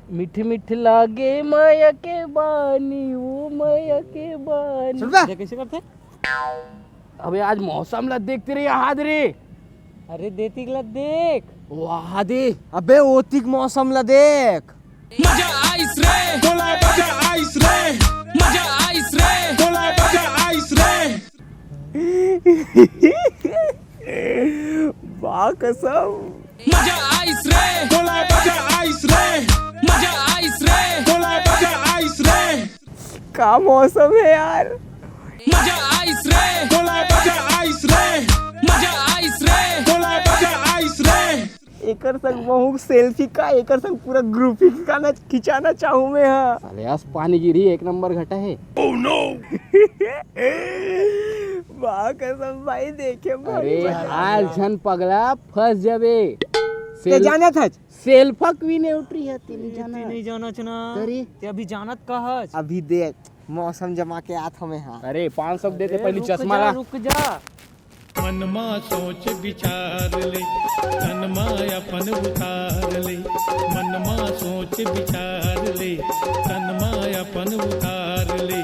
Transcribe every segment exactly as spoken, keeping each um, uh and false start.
मीठ मीठ लागे माया के बानी, ओ माया के बानी। सुन बे। ये कैसे करते? अबे आज मौसम ला देखते रही हाथ रे। अरे देतिक ला देख। वाह दे। अबे ओतिक मौसम ला देख। मजा आइस रे, बोला मजा आइस रे, मजा आइस रे, बोला मजा आइस रे। बा कसम। मजा आइस रे, बोला मजा आइस रे, मजा आइस रे, बोला मजा आइस रे। का मौसम है यार। मजा आइस रे, बोला मजा आइस रे, मजा आइस रे, बोला मजा आइस रे। एकर संग महू selfie का, एकर संग पूरा group ही खिंचाना, खिंचाना चाहूँ मैं, हाँ। साले आज पानी गिरी, एक नंबर घटा है। Oh no! बा कसम भाई, देखे भाई, अरे मजा आ हाल गया। झन पगला फंस जाबे। ते सेल-, जाने था। सेल्फक भी नहीं उठ रही है, तेरी ये जाना। ती नहीं जाना चना। तेरी? ते अभी जानत का हस? अभी देख, मौसम जमा के आत हमें, हाँ। अरे, पाँच सौ देते अरे, पहली रुक चश्मा जा, ला। रुक जा। मन मा सोच विचार ले, तन मा अपन उतार ले। मन मा सोच विचार ले, तन मा अपन उतार ले।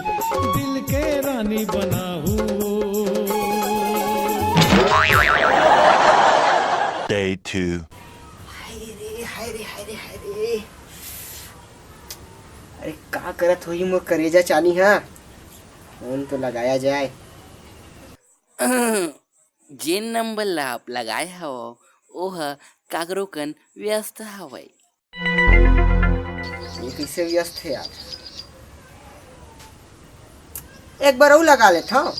दिल के रानी बनाहू। Day two. हाय रे, हाय रे, हाय रे, हाय रे। अरे, का करत होही मोर करेजा चानी हा? फोन तो लगाया जाए। जेन नंबर ला आप लगाए हव, ओह काकरो कन व्यस्त हवय। ये कैसे व्यस्त है यार? एक बार अउ लगा लेत हव।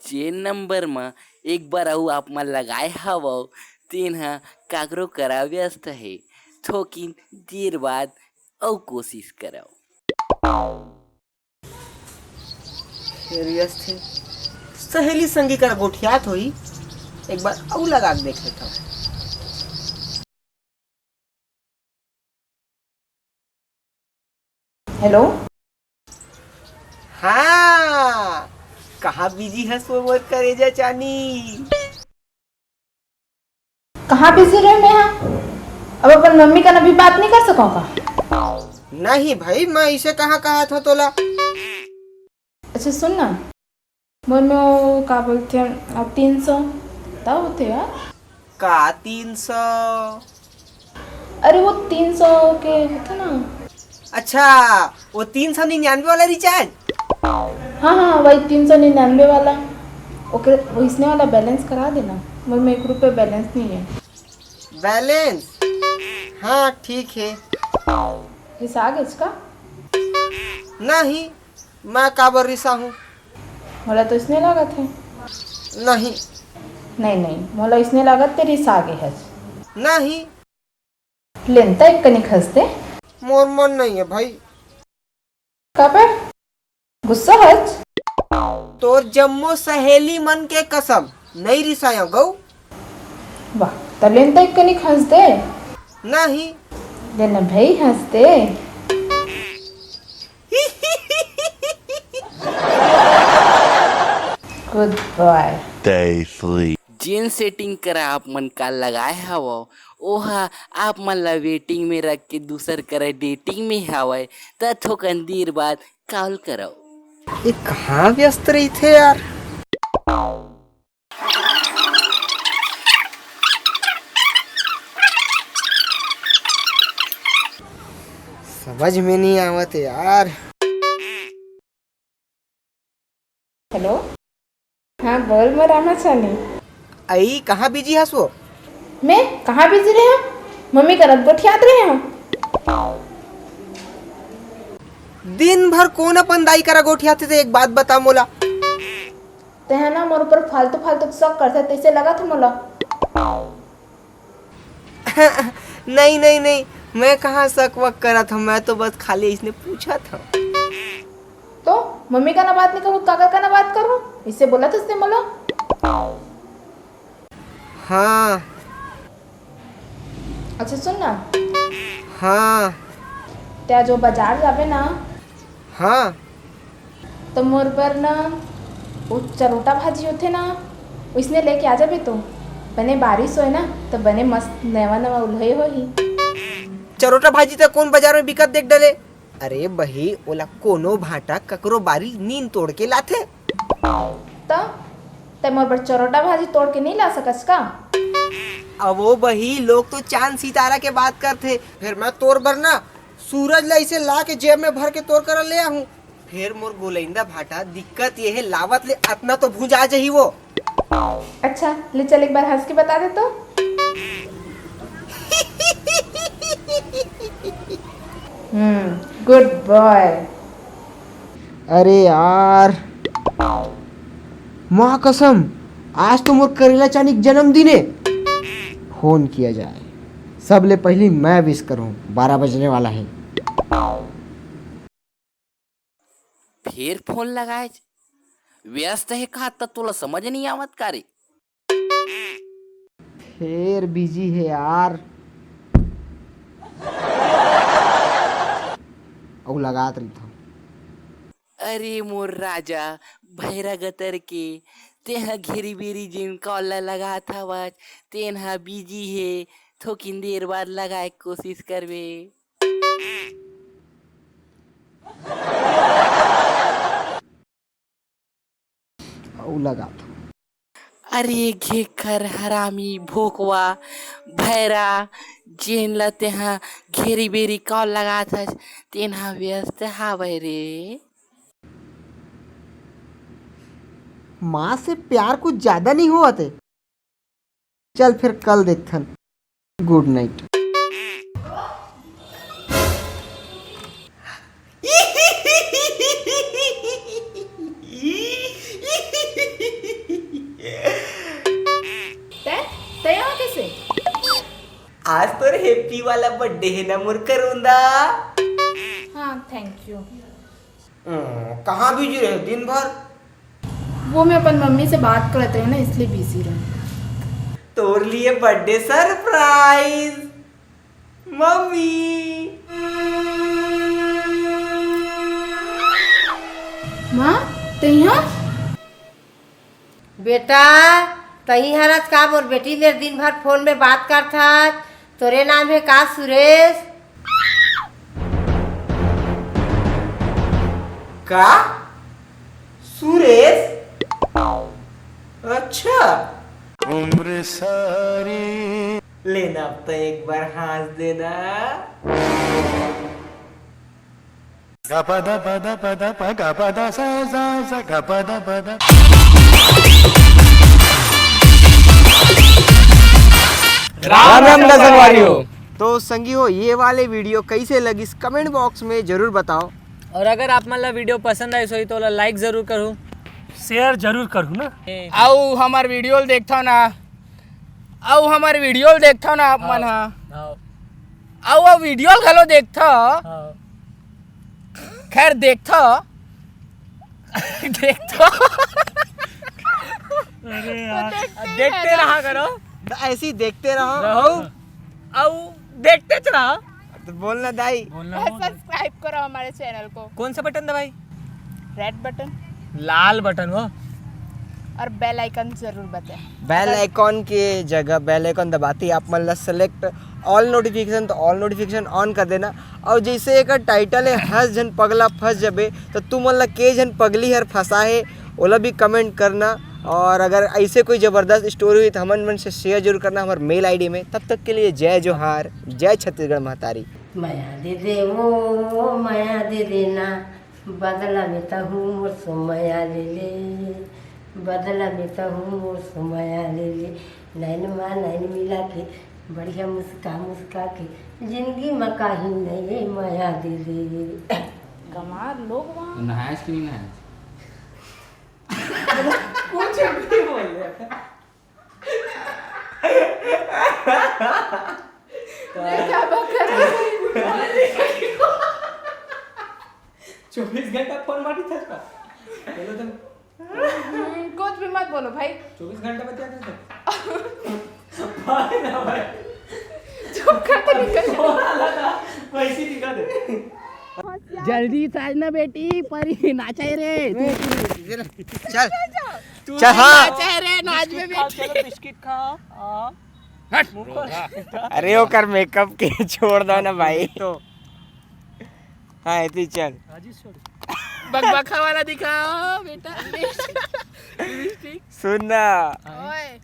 जेन नंबर म एक बार अउ आप मन लगाए हवव, तेन ह काकरो करा व्यस्त हे। थोकिन देर बाद अउ कोशिश करव। फेर व्यस्त हे। सहेली संगी करा गोठियात होही, एक बार अउ लगा के देख लेथव। हेलो। हाँ, कहाँ बिजी हस वो मोर करेजा चानी? कहाँ बिजी रहे मैं हा? अब अपन मम्मी कन अभी बात नहीं कर सकव का? नहीं भाई, मैं इसे कहाँ कहा था तोला? अच्छा सुन ना, मोर में वो का बोलथे, अब तीन सौ तब होथे यार। का तीन सौ? अरे वो तीन सौ के होथे ना। अच्छा, वो तीन सौ निन्यानवे वाला recharge? हाँ, हाँ, वही तीन सौ निन्यानवे वाला। ओके, वो इसने वाला balance करा देना, मोर में एक रुपये balance नहीं है। Balance? हाँ, ठीक है। रिसा गेस का? नहीं, मैं काबर रिसा हूँ? मोला तो इसने लागत है। नहीं। नहीं, नहीं, मोला इसने लागत ते रिसा गे हस। नहीं। लेन त एक कनिक हंस दे। मोर मन नहीं है भाई। काबर? गुस्सा हच? तोर जम्मो सहेली मन के कसम, नहीं रिसायव गऊ। वाह, त लेन त एक कनिक हंस दे। नहीं। ले ना भाई, हंस दे। Good boy। Day three। जेन setting करा आप मन काल लगाए हवव, ओहा आप मन ला waiting में रख के दूसर करा dating में हवय, त थोकन देर बाद call करव। ये कहाँ व्यस्त रहिथे यार? समझ में नहीं आवत यार। हेलो, हाँ बोल मोर रामाचानी। अई, कहाँ बिजी हस वो? मैं कहाँ बिजी रहे हूँ? मम्मी करा गोठियात रहे हूँ। दिन भर कोन अपन दाई करा गोठियाथे ते, एक बात बता मोला। तेहा ना मोर ऊपर फालतू फालतू शक करथे, तइसे लगत हे मोला। नहीं, नहीं, नहीं, मैं कहाँ शक वक करत हूँ, मैं तो बस खाली इसने पूछत हूँ। तो मम्मी कना बात नहीं करूँ, काकर कना बात करूँ? इससे बोला तो इसने बोलो। हाँ। अच्छा सुन ना। हाँ। ते आज वो बाजार जाबे ना? हाँ। तो मोर बर ना वो चरोटा भाजी होथे ना, उसने लेके आ जाबे तो। बने बारिश होए ना, तो बने मस्त नवा नवा उल्हे होही। चरोटा भाजी त कोन बाजार में बिकत देख डले? अरे बही, ओला कोनो भांटा ककरो बारी नींद तोड़ के लाथे। त तै मोर बर चरोटा भाजी तोड़ के नहीं ला सकस का? अब वो बही, लोग तो चांद सितारा के बात करथे, फिर मैं तोर बर ना सूरज ला इसे ला के जेब में भर के तोर करा ले आहूं। फेर मोर गोलैंदा भांटा, दिक्कत ये हे, लावत ले अतना तो भुंजा जही वो। अच्छा, ले चल, एक बार हंस के बता दे तो। हम्म, गुड बॉय। अरे यार, माँ कसम, आज तो मोर करेला चानी के जन्मदिन हे। फोन किया जाए, सबले पहली मैं विश करूँ, बारह बजने वाला है। फेर फोन लगाए, व्यस्त हे का? त तोला समझ नहीं आवत का रे? फेर बिजी हे यार। अउ लगात रहिथव। अरे मोर राजा, भैरा गतर के, तेहा घेरी बेरी जेन कॉल ला लगात हवस, तेन ह बिजी हे, थोकिन देर बाद लगाए के कोशिश करबे। अउ लगात। अरे घेखर हरामी भोकवा भैरा, जेन ला तेहा घेरी बेरी कॉल लगात हस, तेन ह व्यस्त हावय रे। माँ से प्यार कुछ ज्यादा नहीं हुआ थे। चल फिर कल देखथन। गुड नाइट। तै, तै यहाँ कैसे? आज तोर हैप्पी वाला बर्थडे हे ना मोर करोंदा। हाँ, थैंक यू। हम्म, कहाँ बिजी रहे दिन भर? वो मैं अपन मम्मी से बात करत रहे ना, इसलिए बिजी रहे। तोर लिए बर्थडे सरप्राइज मम्मी। माँ, तैहा? बेटा, तही हरस का मोर बेटी मेर दिन भर फोन में बात करथस? तोरे नाम हे का सुरेश? का? सुरेश? अच्छा। उम्र सारी। लेना, अब तो एक बार हंस देना। राम राम का संगवारी हो। तो संगी हो, ये वाले वीडियो कैसे लगिस, कमेंट बॉक्स में जरूर बताओ। और अगर आप मन ला वीडियो पसंद आइस होही तो ओला लाइक जरूर करहू, शेयर जरूर करहू ना। अउ हमर वीडियो ल देखथव ना, अउ हमर वीडियो ल देखथव ना आप मन ह। हाँ। अउ वो वीडियो ल घलो देखथव। हाँ। खैर देखथव। देखथव। अरे यार। देखते रहा करो। ऐसे ही देखते रहो। रहो। अउ देखते रहो। तो बोलना दाई। बोलना। सब्सक्राइब करो हमारे चैनल को। कौन सा बटन दबाई? Red button. लाल बटन वो। और बेल आइकन जरूर बताएं। बेल आइकन के जगह बेल आइकन दबाते ही आप मन ला सेलेक्ट ऑल नोटिफिकेशन, तो ऑल नोटिफिकेशन ऑन कर देना। और जैसे एक टाइटल है हंस झन पगला फंस जबे, तो तुमन ला के झन पगली हर फंसा है, ओला भी कमेंट करना। और अगर ऐसे कोई जबरदस्त स्टोरी हुई तो हमन मन से शेयर जरूर करना हमारे मेल आईडी में। तब तक के लिए जय जोहार, जय छत्तीसगढ़ महतारी। मया दे दे वो, मया दे देना, बदला में तहू मोर से मया ले ले, बदला में तहू मोर से मया ले ले। नैन मा नैन मिला के, बढ़िया मुस्का मुस्का के, जिंदगी मा काही नहीं मया दे दे। गंवार लोग वहाँ। नहायस कि नहीं नहायस? कुछ भी बोल रहे। मैं क्या बक रहा हूँ? चौबीस घंटा फोन मारी था इसका। बोलो तुम। हम्म, कुछ भी मत बोलो भाई। चौबीस घंटा बतिया था। भाई ना भाई। चुप कर, तो निकल जा। फोन आ रहा था, वैसे ही दिखा दे। जल्दी साजना बेटी, परी नाचे रे। चल। तू चल, हाँ। नाचे रे, नाच में बिस्किट खा, बेटी। चलो बिस्किट खा। हाँ। हट। अरे ओकर मेकअप के छोड़ दो ना भाई। तो हाँ, ऐसे ही चल। बकबका वाला दिखाओ बेटा। लिपस्टिक। सुन ना, ओए।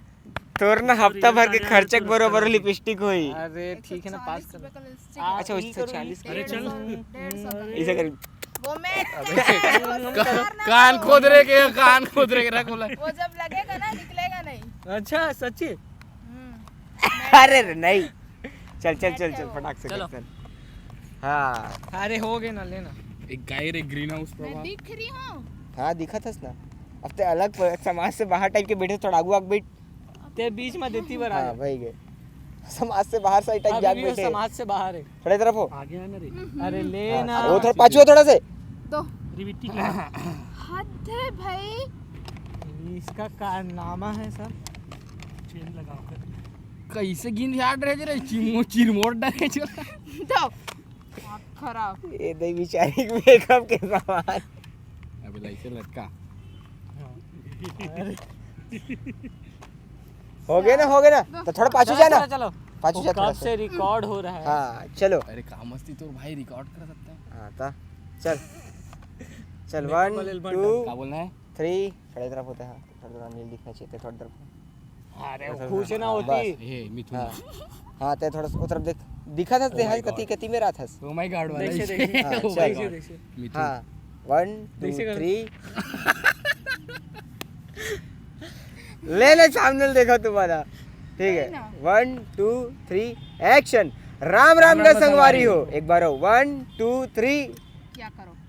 तोर ना हफ्ता भर के खर्चक बरोबर लिपस्टिक होई। अरे ठीक है ना, पास कर। रुपए का लिपस्टिक। आ, अच्छा, ई उससे करो, चालीस अरे चल। डेढ़ सौ का। इसे कर। वो मैं का- कान खोद रहे के, कान खोद रहे के, रख बोला। वो जब लगेगा ना, निकलेगा नहीं। अच्छा, सच्ची? हम्म। अरे रे, नहीं। चल चल चल चल, फटाक से चलो। कर, चल। हाँ। अरे हो गए ना, लेना। एक गाय रे, ग्रीन हाउस मैं प्रभा। दिख रही हूँ। हाँ, दिखा थस ना। अब ते अलग प- समाज से बाहर टाइप के बैठे, थोड़ा आगू आग बैठ। ते बीच में देती बरा। हाँ, वही गए। समाज से बाहर साइड टाइप अभी जाग भी वो बैठे। समाज से बाहर है। थोड़ा तरफ हो। आगे आना रे। अरे लेना। वो थोड़ा पाछू हो थोड़ा से। दो। रिविटी हद है भाई। इसका कारनामा है सर। चेन लगा कर। कैसे गिन याद रहे रे, चिमो चिरमोट डाले चला। दो। आँख खराब। ये दे बेचारी मेकअप के सामान। अबे लाइसे लटका। हो गए ना, हो गए ना, तो थोड़ा पाछू जाना। चलो, चलो। पाछू जा थोड़ा कब सा। से रिकॉर्ड हो रहा है? हाँ, चलो। अरे का मस्ती, तोर भाई रिकॉर्ड कर सकता है। हाँ, ता चल। चल, वन, टू, का बोलना है? थ्री। थोड़ा तरफ होता है, थोड़ा थोड़ा नील दिखना चाहिए, थोड़ा तरफ। अरे ऐसा खुश ना हाँ, होती। हे मिथुन। हाँ। हाँ, ते थोड़ा सा उधर देख, दिखा था ते, Oh my हाँ, कति God। कति में रहा था। Oh my God वाला। देखिए, इसे- देखिए। हाँ, Oh my चल। God। देखिए। मिथुन। हाँ, वन टू देखिए, थ्री। ले ले, सामने देखो तुम्हारा। ठीक है, ना। One two three, action. Ram Ram का संगवारी हो। एक बार हो, वन टू थ्री। क्या करो?